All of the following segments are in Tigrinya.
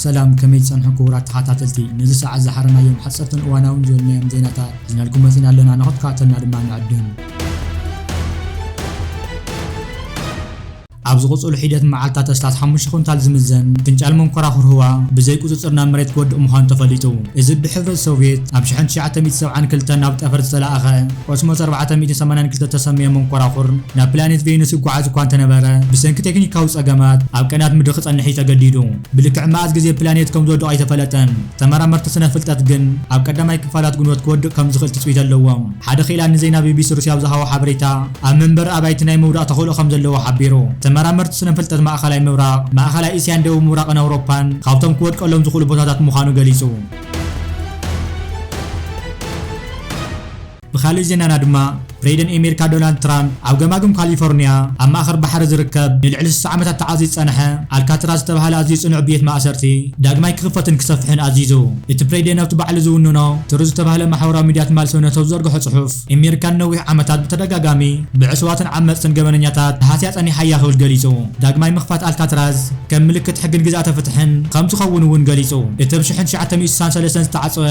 ሰላም፣ ከመይ ትጸንሑ ክቡራት ተኸታተልቲ? ነዚ ሰዓት ዝሓረናዮም ሓጸርትን እዋናውን ዝበልናዮም ዜናታት ሒዝናልኩም መጺና ኣለና። ንኽትከታተልና ድማ ንዕድም። ኣብ ዝቕጽሉ ሒደት መዓልታት ኣስታት ሓሙሽተ ኩንታል ዝምዘን ፍንጫል መንኮራኹር ህዋ ብዘይ ቁጽጽር ናብ መሬት ክወድቕ ምዃኑ ተፈሊጡ። እዚ ብሕብረት ሶቭየት ኣብ ሽሕን ትሽዓተ ሚእቲ ሰብዓን ክልተን ናብ ጠፈር ዝተላእኸ ኮስሞስ ኣርባዕተ ሚእቲ ሰማንያን ክልተ ተሰምየ መንኮራኹር ናብ ፕላኔት ቬኑስ ይጓዓዝ እኳ እንተነበረ፣ ብሰንኪ ቴክኒካዊ ጸገማት ኣብ ቀናት ምድሪ ክጸንሕ እዩ ተገዲዱ። ብልክዕ መዓዝ ግዜ ፕላኔት ከም ዝወድቕ ኣይተፈለጠን። ተመራመርቲ ስነ ፍልጠት ግን ኣብ ቀዳማይ ክፋላት ግንቦት ክወድቕ ከም ዝኽእል ትጽቢት ኣለዎም። ሓደ ክኢላ ንዜና ቢቢሲ ሩስያ ኣብ ዝሃቦ ሓበሬታ፣ ኣብ መንበሪ ኣባይቲ ናይ ምውዳቕ ተኽእሎ ከም ዘለዎ ሓቢሩ። ተመራመርቲ ስነ ፍልጠት ማእኸላይ ምብራቕ፣ ማእኸላይ እስያን ደቡብ ምብራቕን ኣውሮፓን ካብቶም ክወድቀሎም ዝኽእሉ ቦታታት ምዃኑ ገሊጹ። ብኻልእ ዜናና ድማ፣ ፕሬዚደንት ኣሜሪካ ዶናልድ ትራምፕ ኣብ ገማግም ካሊፎርኒያ ኣብ ማእኸል ባሕሪ ዝርከብ ንልዕሊ ስሳ ዓመታት ተዓጽዩ ዝጸንሐ ኣልካትራዝ ዝተባህለ ኣዝዩ ጽኑዕ ቤት ማእሰርቲ ዳግማይ ክኽፈትን ክሰፍሕን ኣዚዙ። እቲ ፕሬዚደንት ኣብቲ ባዕሉ ዝውንኖ ትሩዝ ዝተባህለ ማሕበራዊ ሚድያ ትማል ሰኑይ ኣብ ዘርግሖ ጽሑፍ፣ ኣሜሪካ ንነዊሕ ዓመታት ብተደጋጋሚ ብዕሱባትን ዓመጽትን ገበነኛታት ተሃስያ ጸኒሓ እያ ክብል ገሊጹ። ዳግማይ ምኽፋት ኣልካትራዝ ከም ምልክት ሕግን ግዝኣተ ፍትሕን ከም ዝኸውን እውን ገሊጹ። እቲ ብ ሽሕን ትሽዓተ ሚእቲ ስሳን ሰለስተን ዝተዓጸወ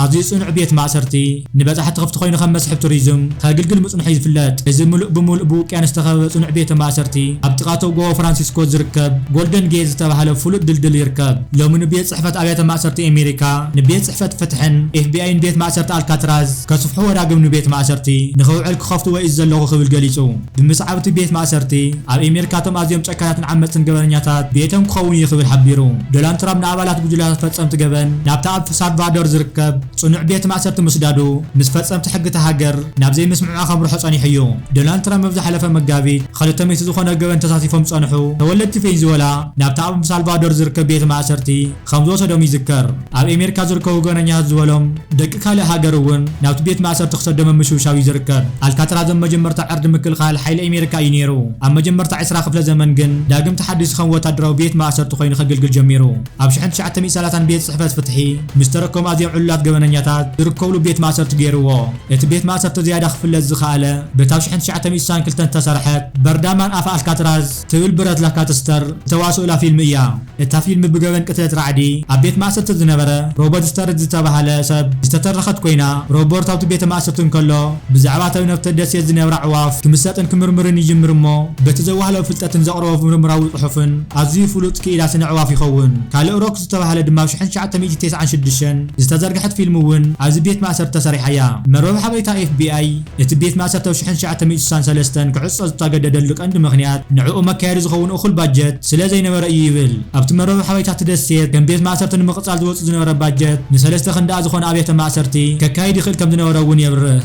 ኣዝዩ ጽኑዕ ቤት ማእሰርቲ፣ ንበጻሕቲ ክፍቲ ኮይኑ ከም መስሕብ ቱሪዝም ከገልግል ምጽንሑ እዩ ዝፍለጥ። እዚ ምሉእ ብምሉእ ብውቅያኖስ ዝተኸበበ ጽኑዕ ቤተ ማእሰርቲ፣ ኣብ ጥቓ ቶጎ ፍራንሲስኮ ዝርከብ ጎልደን ጌት ዝተባህለ ፍሉጥ ድልድል ይርከብ። ሎሚ ንቤት ጽሕፈት ኣብያተ ማእሰርቲ ኣሜሪካ፣ ንቤት ጽሕፈት ፍትሕን ኤፍ ቢ ኣይን ቤት ማእሰርቲ ኣልካትራዝ ከስፍሕዎ ዳግም ንቤት ማእሰርቲ ንኽውዕል ክኸፍትዎ እዩ ዘለኹ ክብል ገሊጹ። ብምስዓብ እቲ ቤት ማእሰርቲ፣ ኣብ ኣሜሪካ እቶም ኣዝዮም ጨካናትን ዓመጽትን ገበነኛታት ቤቶም ክኸውን እዩ ክብል ሓቢሩ። ዶናልድ ትራምፕ ንኣባላት ጉጅለታት ፈጸምቲ ገበን ናብቲ ኣብ ሳልቫዶር ዝርከብ ጽኑዕ ቤት ማእሰርቲ ምስዳዱ፣ ምስ ፈጸምቲ ሕጊ እታ ሃገር ናብ ዘይምስምዕማዕ ከምርሖ ጸኒሑ እዩ። ዶናልድ ትራምፕ ኣብ ዝሓለፈ መጋቢት፣ ክልተ ሚእቲ ዝኾነ ገበን ተሳቲፎም ዝጸንሑ ተወለድቲ ቬንዙዌላ ናብቲ ኣብ ሳልቫዶር ዝርከብ ቤት ማእሰርቲ ከም ዝወሰዶም ይዝከር። ኣብ ኣሜሪካ ዝርከቡ ገበነኛታት ዝበሎም ደቂ ካልእ ሃገር እውን ናብቲ ቤት ማእሰርቲ ክሰዶም ኣብ ምሽውሻው እዩ ዝርከብ። ኣልካትራዝ ኣብ መጀመርታ ዕርዲ ምክልኻል ሓይሊ ኣሜሪካ እዩ ነይሩ። ኣብ መጀመርታ ዕስራ ክፍለ ዘመን ግን ዳግም ተሓዲሱ ከም ወታደራዊ ቤት ማእሰርቲ ኮይኑ ከገልግል ጀሚሩ። ኣብ ሽሕን ትሽዓተ ሚእቲ ሰላሳን ቤት ጽሕፈት ፍትሒ ምስ ተረከሙ ኣዝዮም ዕሉላት ገበነኛታት ዝርከብሉ ቤት ማእሰርቲ ገይርዎ። እቲ ቤት ማእሰርቲ ዝያዳ ክፍለጥ ዝኸኣለ በታ ኣብ ሽሕን ትሽዓተ ሚእቲ ስሳን ክልተን ዝተሰርሐት በርዳማን ኣፍ ኣልካትራዝ ትብል ብረት ላካተስተር ዝተዋስኡላ ፊልም እያ። እታ ፊልም ብገበን ቅትለት ራዕዲ ኣብ ቤት ማእሰርቲ ዝነበረ ሮበርት ስተርድ ዝተባህለ ሰብ ዝተተረኸት ኮይና፣ ሮበርት ኣብቲ ቤተ ማእሰርቲ እንከሎ ብዛዕባ እተን ኣብቲ ደሴት ዝነብራ ኣዕዋፍ ክምሰጥን ክምርምርን ይጅምር እሞ፣ በቲ ዘዋህሎ ፍልጠትን ዘቕረቦ ምርምራዊ ጽሑፍን ኣዝዩ ፍሉጥ ክኢላ ስነ ኣዕዋፍ ይኸውን። ካልእ ሮክ ዝተባህለ ድማ ኣብ ሽሕን ትሽዓተ ሚእቲ ተስዓን ሽዱሽተን ዝተዘርግሐት ፊልም እውን ኣብዚ ቤት ማእሰርቲ ተሰሪሓ እያ። መርበብ ሓበሬታ ኤፍ ቢ ኣይ፣ እቲ ቤት ማእሰርቲ ኣብ ሽሕን ትሽዓተ ሚእቲ ስሳን ሰለስተን ክዕጾ ዝተገደደሉ ቀንዲ ምኽንያት ንዕኡ መካየዲ ዝኸውን እኹል ባጀት ስለ ዘይነበረ እዩ ይብል። ኣብቲ መርበብ ሓበሬታ እቲ ደሴት ከም ቤት ማእሰርቲ ንምቕጻል ዝወጽእ ዝነበረ ባጀት ንሰለስተ ክንደኣ ዝኾነ ኣብያተ ማእሰርቲ ከካይድ ይኽእል ከም ዝነበረ እውን የብርህ።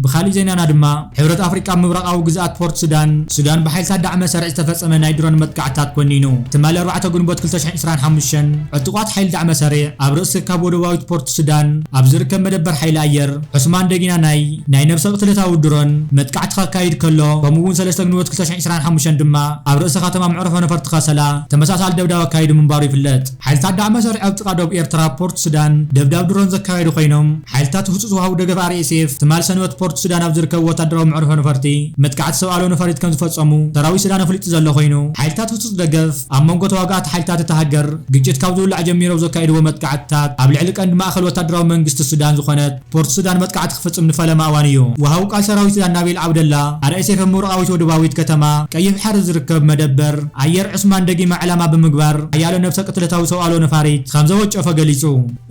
ብኻሊእ ዜናና ድማ፣ ሕብረት ኣፍሪቃ ኣብ ምብራቓዊ ግዝኣት ፖርት ሱዳን፣ ሱዳን ብሓይልታት ዳዕመ ሰሪዕ ዝተፈጸመ ናይ ድሮን መጥቃዕትታት ኮኒኑ። ትማሊ ኣርባዕተ ግንቦት ክልተ ሽሕን ዕስራን ሓሙሽተን፣ ዕጡቓት ሓይሊ ዳዕመ ሰሪዕ ኣብ ርእሲ ካብ ወደባዊት ፖርት ሱዳን ኣብ ዝርከብ መደበር ሓይሊ ኣየር ዑስማን ደጊና ናይ፣ ናይ ነብሰ ቅትለታዊ ድሮን መጥቃዕቲ ከካይድ ከሎ፣ ከምኡ እውን ሰለስተ ግንቦት ክልተ ሽሕን ዕስራን ሓሙሽተን ድማ ኣብ ርእሲ ከተማ መዕርፎ ነፈርቲ ከሰላ ተመሳሳሊ ደብዳብ ኣካይዱ ምንባሩ ይፍለጥ። ሓይልታት ዳዕመ ሰሪዕ ኣብ ጥቓ ዶብ ኤርትራ ፖርት ሱዳን ደብዳብ ድሮን ዘካየዱ ኮይኖም፣ ሓይልታት ህጹጽ ወሃቢ ደገፍ ኣር ኤስ ኤፍ ትማል ሰንበት ፖርት ሱዳን ኣብ ዝርከብ ወታደራዊ መዕርፎ ነፈርቲ መጥቃዕቲ ሰብ ኣልቦ ነፋሪት ከም ዝፈጸሙ ሰራዊት ሱዳን ኣፍሊጡ ዘሎ ኮይኑ፣ ሓይልታት ህጹጽ ደገፍ ኣብ መንጎ ተዋጋእቲ ሓይልታት እታ ሃገር ግጭት ካብ ዝውላዕ ጀሚሩ ኣብ ዘካየድዎ መጥቃዕትታት ኣብ ልዕሊ ቀንዲ ማእከል ወታደራዊ መንግስቲ ሱዳን ዝኾነት ፖርት ሱዳን መጥቃዕቲ ክፍጽም ንፈለማ እዋን እዩ። ወሃቢ ቃል ሰራዊት ሱዳን ናቢል ዓብደላ፣ ኣር ኤስ ኤፍ ኣብ ምብራቓዊት ወደባዊት ከተማ ቀይሕ ባሕሪ ዝርከብ መደበር ኣየር ዑስማን ደጊማ ዕላማ ብምግባር ሓያሎ ነብሰ ቅትለታዊ ሰብ ኣልቦ ነፋሪት ከም ዘወጨፈ ገሊጹ።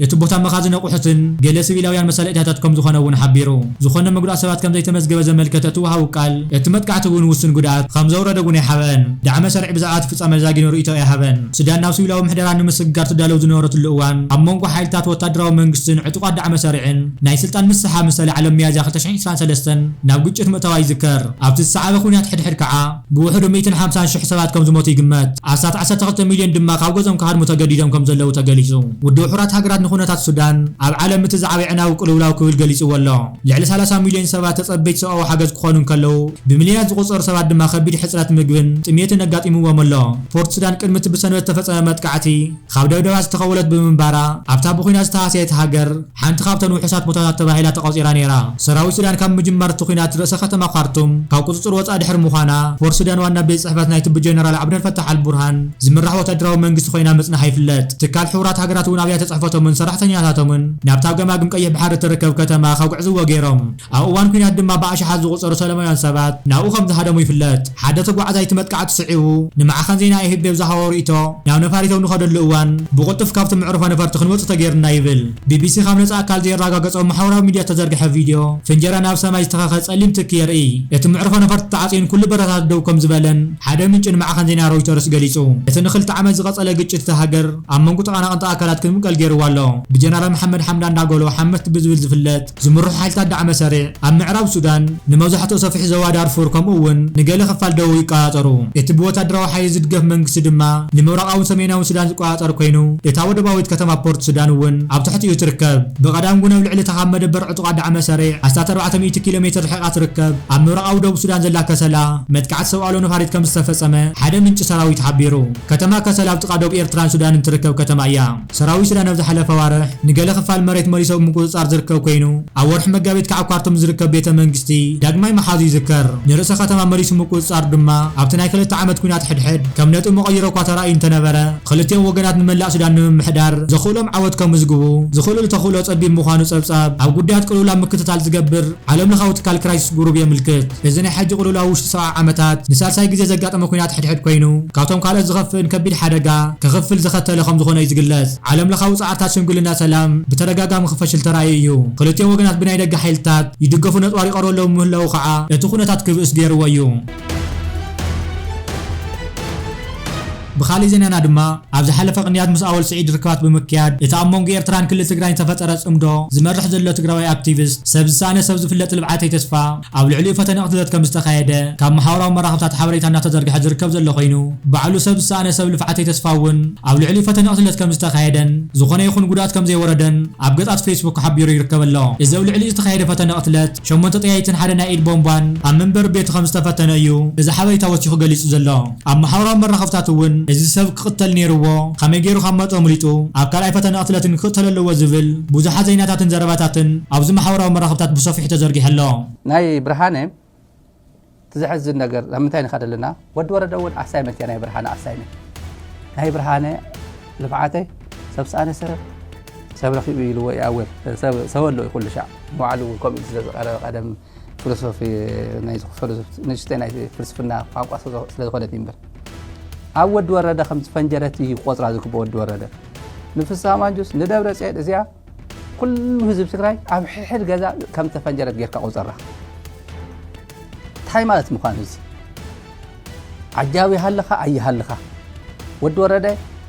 እቲ ቦታ መኻዝን ኣቑሑትን ገለ ሲቪላውያን መሳለጥያታት ከም ዝኾነ እውን ሓቢሩ። ዝኾነ መጉዳእቲ ሰባት ከም ዘይተመዝገበ ዘመልከተ እቲ ወሃቢ ቃል፣ እቲ መጥቃዕቲ እውን ውሱን ጉድኣት ከም ዘውረደ እውን ኣይሓብአን። ዳዕመ ሰሪዕ ብዛዕባ እቲ ፍጻመ ዛጊኑ ርእይቶ ኣይሃበን። ሱዳን ናብ ሲቪላዊ ምሕደራ ንምስግጋር ትዳለው ዝነበረትሉ እዋን፣ ኣብ መንጎ ሓይልታት ወታደራዊ መንግስትን ዕጡቓት ዳዕመ ሰሪዕን ናይ ስልጣን ምስሓብ ምስ ተላዕለ ኣብ ሚያዝያ ክልተ ሽሕን ዕስራን ሰለስተን ናብ ግጭት ምእታዋ ይዝከር። ኣብቲ ዝሰዓበ ኲናት ሕድሕድ ከዓ ብውሕዱ ሚእትን ሓምሳን ሽሕ ሰባት ከም ዝሞቱ ይግመት። ኣስታት ዓሰርተ ክልተ ሚልዮን ድማ ካብ ገዝኦም ክሃድሙ ተገዲዶም ከም ዘለዉ ተገሊጹ። ውድብ ሕቡራት ሃገራት ንኹነታት ሱዳን ኣብ ዓለም እቲ ዝዓበየ ኣዕናዊ ቅልውላው ክብል ገሊጽዎ ኣሎ። ልዕሊ ሰላሳ ሚልዮን ሰባት ተጸበይቲ ሰብኣዊ ሓገዝ ክኾኑ እንከለዉ፣ ብሚልዮናት ዝቑጸሩ ሰባት ድማ ከቢድ ሕጽረት ምግብን ጥሜትን ኣጋጢምዎም ኣሎ። ፖርት ሱዳን ቅድሚ እቲ ብሰንበት ዝተፈጸመ መጥቃዕቲ፣ ካብ ደብደባት ዝተኸወለት ብምንባራ፣ ኣብታ ብኲናት ዝተሃስየት ሃገር፣ ሓንቲ ካብተን ውሑሳት ቦታታት ተባሂላ ተቖጺራ ነይራ። ሰራዊት ሱዳን ካብ ምጅማር እቲ ኲናት ርእሰ ከተማ ካርቱም ካብ ቁጽጽር ወጻኢ ድሕሪ ምዃና፣ ፖርት ሱዳን ዋና ቤት ጽሕፈት ናይቲ ብጀነራል ዓብደልፈታሕ ኣልቡርሃን ዝምራሕ ወታደራዊ መንግስቲ ኮይና ምጽንሓ ይፍለጥ። ትካል ሕቡራት ሃገራት እውን ኣብያተ ጽሕፈቶምን ሰራሕተኛታቶምን ናብታ ኣብ ገማግም ቀይሕ ባሕሪ እትርከብ ከተማ ከጉዕዝዎ ገይሮም። ኣብ እዋን ኲናት ድማ ብኣሽሓት ዝቑጸሩ ሰላማውያን ሰባት ናብኡ ከም ዝሃደሙ ይፍለጥ። ሓደ ተጓዓዛይ እቲ መጥቃዕቲ ስዒቡ ንማዕኸን ዜና ኤ ኤፍ ፒ ኣብ ዝሃቦ ርእይቶ፣ ናብ ነፋሪት ኣብ ንኸደሉ እዋን ብቕልጡፍ ካብቲ መዕርፎ ነፈርቲ ክንወጽእ ተገይሩና ይብል። ቢ ቢ ሲ ካብ ነጻ ኣካል ዘየረጋገጾ ማሕበራዊ ሚድያ እተዘርግሐ ቪድዮ፣ ፍንጀራ ናብ ሰማይ ዝተኸኸ ጸሊም ትኪ የርኢ። እቲ መዕርፎ ነፈርቲ ተዓጽዩን ኩሉ በረራታት ደው ከም ዝበለን ሓደ ምንጪ ንማዕኸን ዜና ሮይተርስ ገሊጹ። እቲ ንኽልተ ዓመት ዝቐጸለ ግጭት እታ ሃገር ኣብ መንጎ ተቓናቐንቲ ኣካላት ክምቀል ገይርዋ ኣሎ። ብጀነራል መሓመድ ሓምዳን ዳጎሎ ሓመቲ ብዝብል ዝፍለጥ ዝምርሑ ሓይልታት ዳዕመ ሰሪዕ ኣብ ምዕራብ ሱዳን ንመብዛሕትኡ ሰፊሕ ዞባ ዳርፉር ከምኡ እውን ንገለ ክፋል ደቡብ ይቆጻጸሩ። እቲ ብወታደራዊ ሓይሊ ዝድገፍ መንግስቲ ድማ ንምብራቓውን ሰሜናውን ሱዳን ዝቆጻጸር ኮይኑ፣ እታ ወደባዊት ከተማ ፖርት ሱዳን እውን ኣብ ትሕቲኡ ትርከብ። ብቐዳም ግን ኣብ ልዕሊ እታ ካብ መደበር ዕጡቓት ዳዕመ ሰሪዕ ኣስታት ኣርባዕተ ሚእቲ ኪሎ ሜትር ርሒቓ ትርከብ ኣብ ምብራቓዊ ደቡብ ሱዳን ዘላ ከሰላ መጥቃዕቲ ሰብ ኣልቦ ነፋሪት ከም ዝተፈጸመ ሓደ ምንጪ ሰራዊት ሓቢሩ። ከተማ ከሰላ ኣብ ጥቓ ደቡብ ኤርትራን ሱዳንን ትርከብ ከተማ እያ። ሰራዊት ሱዳን ኣብ ዝሓለፈ ኣዋርሕ ንገለ ክፋል መሬት መሊሱ ኣብ ምቁጽጻር ዝርከብ ኮይኑ፣ ኣብ ወርሒ መጋቢት ከዓ ኣብ ካርቱም ዝርከብ ቤተ መንግስቲ ዳግማይ ምሓዙ ይዝከር። ንርእሰ ከተማ መሊሱ ምቁጽጻር ድማ ኣብቲ ናይ ክልተ ዓመት ኲናት ሕድሕድ ከም ነጥቢ መቐይሮ እኳ ተራእዩ እንተነበረ፣ ክልቲኦም ወገናት ንመላእ ሱዳን ንምምሕዳር ዘኽእሎም ዓወት ከምዝግቡ ዝኽእልሉ ተኽእሎ ጸቢብ ምዃኑ ጸብጻብ ኣብ ጉዳያት ቅልውላው ምክትታል ዝገብር ዓለም ለኻዊ ትካል ክራይሲስ ግሩፕ የምልክት። እዚ ናይ ሕጂ ቅልውላው ኣብ ውሽጢ ሰብዓ ዓመታት ንሳልሳይ ግዜ ዘጋጠመ ኲናት ሕድሕድ ኮይኑ፣ ካብቶም ካልኦት ዝኸፍእን ከቢድ ሓደጋ ከኽፍል ዘኸተለ ከም ዝኾነ እዩ ዝግለጽ። ዓለም ለኻዊ ጻዕርታት ሽምግልና ሰላም ብተደጋጋሚ ክፈሽል ተራእዩ እዩ። ክልቲኦም ወገናት ብናይ ደገ ሓይልታት ይድገፉ ነጥባር ይቐርበሎም ምህላዉ ከዓ እቲ ኩነታት ክብእስ ገይርዎ እዩ። ብኻሊእ ዜናና ድማ፣ ኣብ ዝሓለፈ ቅንያት ምስ ኣወል ስዒድ ርክባት ብምክያድ፣ እቲ ኣብ መንጎ ኤርትራን ክልል ትግራይን ዝተፈጠረ ጽምዶ ዝመርሕ ዘሎ ትግራዋይ ኣክቲቪስት፣ ሰብ ዝሰኣነ ሰብ ዝፍለጥ ልብዓተይ ተስፋ፣ ኣብ ልዕሊኡ ፈተነ ቅትለት ከም ዝተኻየደ፣ ካብ ማሕበራዊ መራኸብታት ሓበሬታ እናተዘርግሐ ዝርከብ ዘሎ ኮይኑ፣ ባዕሉ ሰብ ዝሰኣነ ሰብ ልፍዓተይ ተስፋ እውን ኣብ ልዕሊኡ ፈተነ ቅትለት ከም ዝተኻየደን፣ ዝኾነ ይኹን ጉድኣት ከም ዘይወረደን ኣብ ገጻት ፌስቡክ ሓቢሩ ይርከብ ኣሎ። እዚ ኣብ ልዕሊኡ ዝተኻየደ ፈተነ ቅትለት፣ ሸሞንተ ጠያይትን ሓደ ናይ ኢድ ቦምባን ኣብ መንበሪ ቤቱ ከም ዝተፈተነ እዩ እዚ ሓበሬታ ወሲኹ ገሊጹ ዘሎ። ኣብ ማሕበራዊ መራኸብታት እውን፣ እዚ ሰብ ክቕተል ነይርዎ፣ ከመይ ገይሩ ካብ መጦ ኣምሊጡ፣ ኣብ ካልኣይ ፈተነ ቅትለትን ክቕተል ኣለዎ ዝብል ብዙሓት ዜናታትን ዘረባታትን ኣብዚ ማሕበራዊ መራኸብታት ብሰፊሑ ተዘርጊሑ ኣሎ። ናይ ብርሃነ እቲ ዘሕዝን ነገር፣ ኣብ ምንታይ ንኸድ ኣለና? ወዲ ወረደ እውን ኣሳይመንት እያ፣ ናይ ብርሃነ ኣሳይመንት። ናይ ብርሃነ ልፍዓተይ፣ ሰብ ሰኣነ ሰብ፣ ሰብ ረኺቡ ኢልዎ እዩ ኣወል። ሰብ፣ ሰብ ኣሎ እዩ ኩሉ ሻዕ። ንባዕሉ እውን ከምኡ ኢሉ ስለ ዝቐረበ ቀደም ፊሎሶፊ፣ ናይ ፊሎሶፊ፣ ንእሽተይ ናይ ፍልስፍና ቋንቋ ስለ፣ ስለ ዝኾነት እዩ እምበር። ኣብ ወዲ ወረደ ከም ዝፈንጀረት እዩ ክቆጽራ ዝግብኦ ወዲ ወረደ። ንፍስሃ ማንጁስ፣ ንደብረ ጽዮን እዚኣ ኩሉ ህዝቢ ትግራይ ኣብ ሕድሕድ ገዛ ከም ተፈንጀረት ጌርካ ቆጸራ። እንታይ ማለት ምዃኑ እዚ? ዓጃው ይሃልኻ ኣይሃልኻ፣ ወዲ ወረደ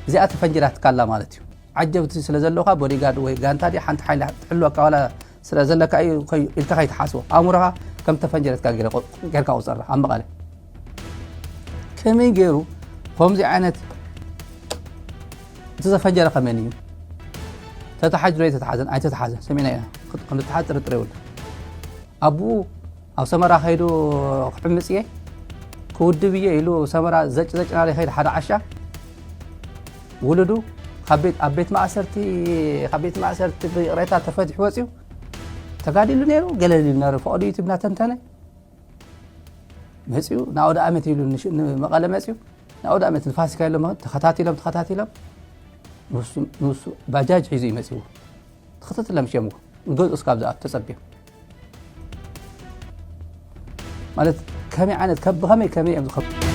እዚኣ ተፈንጅራትካ ኣላ ማለት እዩ። ዓጀብቲ ስለ ዘለውኻ፣ ቦዲጋርድ ወይ ጋንታ ድያ ሓንቲ ሓይሊ ትሕልወካ ዋላ ስለ ዘለካ እዩ ከይ-፣ ኢልካ ከይትሓስቦ፣ ኣእምሮኻ ከም ተፈንጀረትካ ጌረ-፣ ጌርካ ቁጸራ ኣብ መቐለ። ከመይ ገይሩ ከምዚ ዓይነት፣ እቲ ዘፈንጀረ ከመን እዩ? ተተሓጅ ዶ ኣይተተሓዘን? ኣይተተሓዘን። ሰሚዕና ኢና። ክት-፣ ክንተሓዝ ጥርጥር የብሉ። ኣቡኡ ኣብ ሰመራ ከይዱ ክዕምጽ እየ፣ ክውድብ እየ ኢሉ ሰመራ ዘጭ ዘጭ እናበለ ይኸይድ ሓደ ዓሻ። ውሉዱ ካብ ቤት፣ ኣብ ቤት ማእሰርቲ፣ ካብ ቤት ማእሰርቲ ብይቕሬታ ተፈቲሑ ወጺኡ። ተጋዲሉ ነይሩ፣ ገለል ኢሉ ነይሩ፣ ፈቐዶ ዩቱብ እናተንተነ መጺኡ፣ ንኣውደ ኣመት ኢሉ ንሽ-፣ ንመቐለ መጺኡ፣ ንኣውደ ኣመት ንፋሲካ ኢሎም ተኸታቲሎም፣ ተኸታቲሎም፣ ንሱ፣ ንሱ ባጃጅ ሒዙ እዩ መጺኡ። ተኸታቲሎም ሽም ንገዝኡ እስካብ ዝኣቱ ተጸብዮም። ማለት ከመይ ዓይነት፣ ከ-፣ ብኸመይ፣ ከመይ እዮም ዝኸ-፣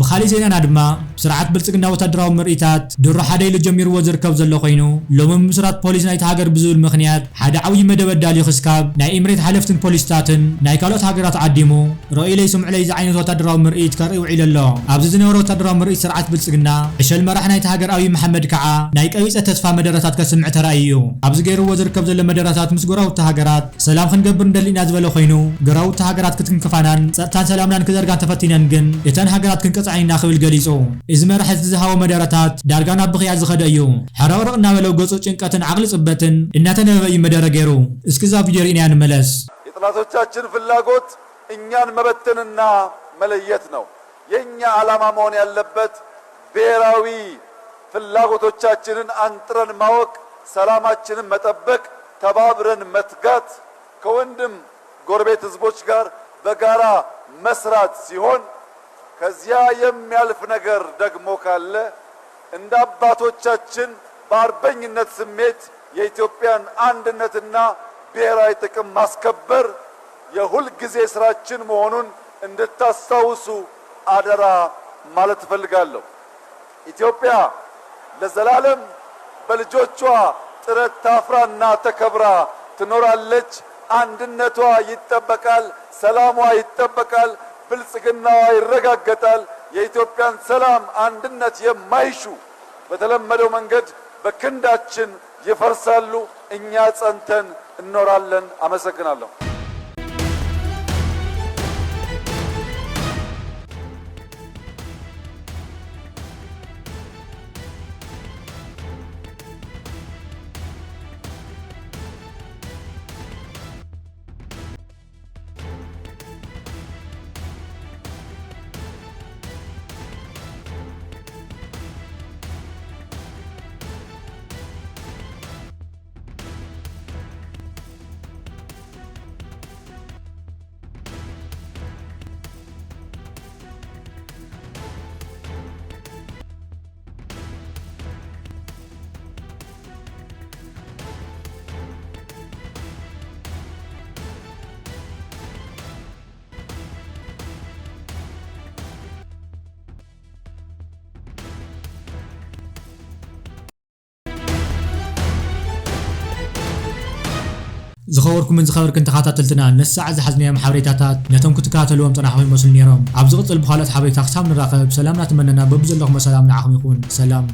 ብኻሊእ ዜናና ድማ፣ ስርዓት ብልጽግና ወታደራዊ ምርኢታት ድሮ ሓደ ኢሉ ጀሚርዎ ዝርከብ ዘሎ ኮይኑ፣ ሎሚ ምምስራት ፖሊስ ናይታ ሃገር ብዝብል ምኽንያት ሓደ ዓብዪ መደብ ኣዳልዩ ክስካብ ናይ ኤምሬት ሓለፍትን ፖሊስታትን ናይ ካልኦት ሃገራት ዓዲሙ ርእዩለይ ስምዑለይ ዝዓይነቱ ወታደራዊ ምርኢት ከርኢ ውዒሉ ኣሎ። ኣብዚ ዝነበረ ወታደራዊ ምርኢት ስርዓት ብልጽግና፣ ዕሸል መራሕ ናይታ ሃገር ኣብይ መሓመድ ከዓ ናይ ቀቢጸ ተስፋ መደረታት ከስምዕ ተራእዩ እዩ። ኣብዚ ገይርዎ ዝርከብ ዘሎ መደረታት ምስ ጎረባብቲ ሃገራት ሰላም ክንገብር እንደሊ ኢና ዝበለ ኮይኑ፣ ጎረባብቲ ሃገራት ክትንክፋናን ጸጥታን ሰላምናን ክዘርጋን ተፈቲነን ግን፣ እተን ሃገራት ክንቀጻ ዓይንና ክብል ገሊጹ። እዚ መራሒ እዚ ዝሃቦ መደረታት ዳርጋ ናብ ብኽያት ዝኸደ እዩ። ሕርቕርቕ እናበለ ገጹ ጭንቀትን ዓቕሊ ጽበትን እናተነበበ እዩ መደረ ገይሩ። እስኪ እዛ ቪድዮ ርኢናያ ንመለስ። የጠላቶቻችን ፍላጎት እኛን መበተንና መለየት ነው። የእኛ ዓላማ መሆን ያለበት ብሔራዊ ፍላጎቶቻችንን አንጥረን ማወቅ፣ ሰላማችንን መጠበቅ፣ ተባብረን መትጋት፣ ከወንድም ጎረቤት ህዝቦች ጋር በጋራ መስራት ሲሆን፣ ከዚያ የሚያልፍ ነገር ደግሞ ካለ እንደ አባቶቻችን በአርበኝነት ስሜት የኢትዮጵያን አንድነትና ብሔራዊ ጥቅም ማስከበር የሁል ጊዜ ስራችን መሆኑን እንድታስታውሱ አደራ ማለት እፈልጋለሁ። ኢትዮጵያ ለዘላለም በልጆቿ ጥረት ታፍራና ተከብራ ትኖራለች። አንድነቷ ይጠበቃል፣ ሰላሟ ይጠበቃል፣ ብልጽግናዋ ይረጋገጣል። የኢትዮጵያን ሰላም አንድነት የማይሹ በተለመደው መንገድ በክንዳችን ይፈርሳሉ፣ እኛ ጸንተን እንኖራለን። አመሰግናለሁ። ዝኸበርኩምን ዝኸበርክን ተኸታተልትና፣ ነሳዕ ዝሓዝናዮም ሓበሬታታት ነቶም ክትከታተልዎም ጸናሕኹም ይመስሉ ነይሮም። ኣብ ዝቕጽል ብኻልኦት ሓበሬታ ክሳብ ንራኸብ፣ ሰላም እናተመነና፣ በብዘለኹሞ ሰላም ንዓኹም ይኹን። ሰላም።